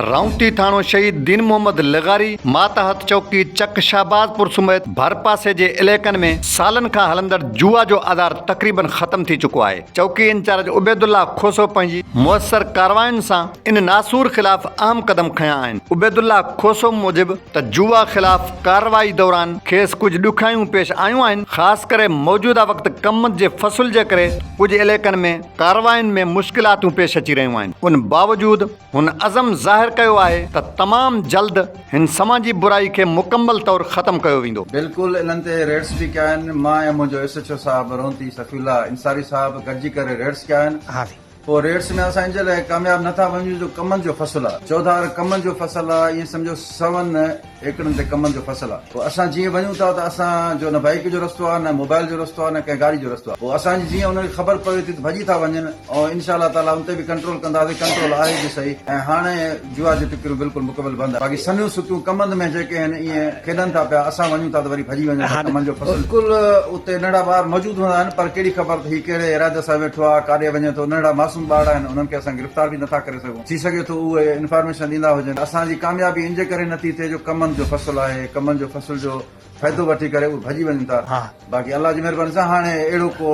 رائونتي ٿاڻو شهيد دين محمد لغاري ماتحت چوڪي چڪ شهبازپور سميت ڀرپاسي جي علائقن ۾ سالن کان هلندڙ جوا جو آزار تقريبن ختم ٿي چڪو آهي. چوڪي انچارج عبيدالله کوسو پنهنجي موثر ڪاررواين سان ان ناسور خلاف اهم قدم کنيا آهن. عبيدالله کوسو موجب ته جوا خلاف ڪارروائي دوران کيس ڪجهه ڏکيائيون پيش آيون آهن، خاص ڪري موجوده وقت ڪمند جي فصل جي ڪري ڪجهه علائقن ۾ ڪاررواين ۾ مشڪلاتون پيش اچي رهيون آهن، ان باوجود هن عزم ظاهر ڪيو آهي ته تمام جلد هن سماجي برائي کي مڪمل طور ختم ڪيو ويندو. بلڪل انهن تي ريڊس به ڪيا آهن، مان ۽ منهنجو ايس ايڇ او صاحب رونتي صفي الله انصاري صاحب گڏجي ڪري ريڊس ڪيا آهن. پوء ريٽس ۾ اسان ان جي لاء ڪامياب نه ٿا وڃون جو ڪمند جو فصل آ چوڌار ڪمند جو فصل آ ائين سمجهو سون ايڪڙن تي ڪمند جو فصل آ پوء اسان جيئن وڃون ٿا ته اسان جو نه بائيڪ جو رستو آ نه موبائل جو رستو آ نه ڪنهن گاڏي جو رستو آ پوء اسان جي جيئن انهن کي خبر پوي ٿي ته ڀڄي ٿا وڃن ۽ انشاء الله تعالي ان تي به ڪنٽرول ڪنداسين ڪنٽرول آهي به سهي ۽ هاڻي جوا جون ٽڪريون بلڪل مڪمل بند آهن باقي سنهيون سڪيون ڪمند ۾ جيڪي آهن ايئن کيڏن ٿا پيا اسان وڃون ٿا ته وري ڀڄي وڃن ٿا ڪمند جو فصل بلڪل اتي ننڍڙا ٻار موجود هوندا آهن پر ڪهڙي خبر ته هي ڪهڙي ارادي سان ويٺو آهي ڪاڏي وڃي ٿو ننڍڙا معصوم ٻارڙا آهن انهن کي اسان گرفتار به نٿا ڪري سگهون ٿي سگهي ٿو اهي انفارميشن ڏيندا هجن اسان جي ڪاميابي ان جي ڪري نٿي ٿئي جو ڪمند جو فصل آهي ڪمند جو فصل جو فائدو وٺي ڪري اهي ڀڄي وڃن ٿا باقي الله جي مهرباني سان هاڻي اهڙو ڪو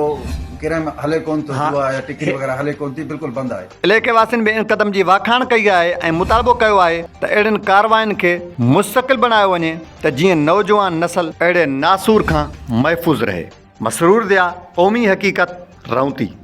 ڪرائم هلي ڪون ٿو جوا يا ٽڪري وغيره هلي ڪون ٿي بلڪل بند آهي. علائقي واسين به ان قدم جي واکاڻ ڪئي آهي ۽ مطالبو ڪيو آهي ته اهڙين ڪاررواين کي مستقل بڻايو وڃي ته جيئن نوجوان نسل اهڙي ناسور کان محفوظ رهي. مسرور ضياء، قومي حقيقت، رونتي.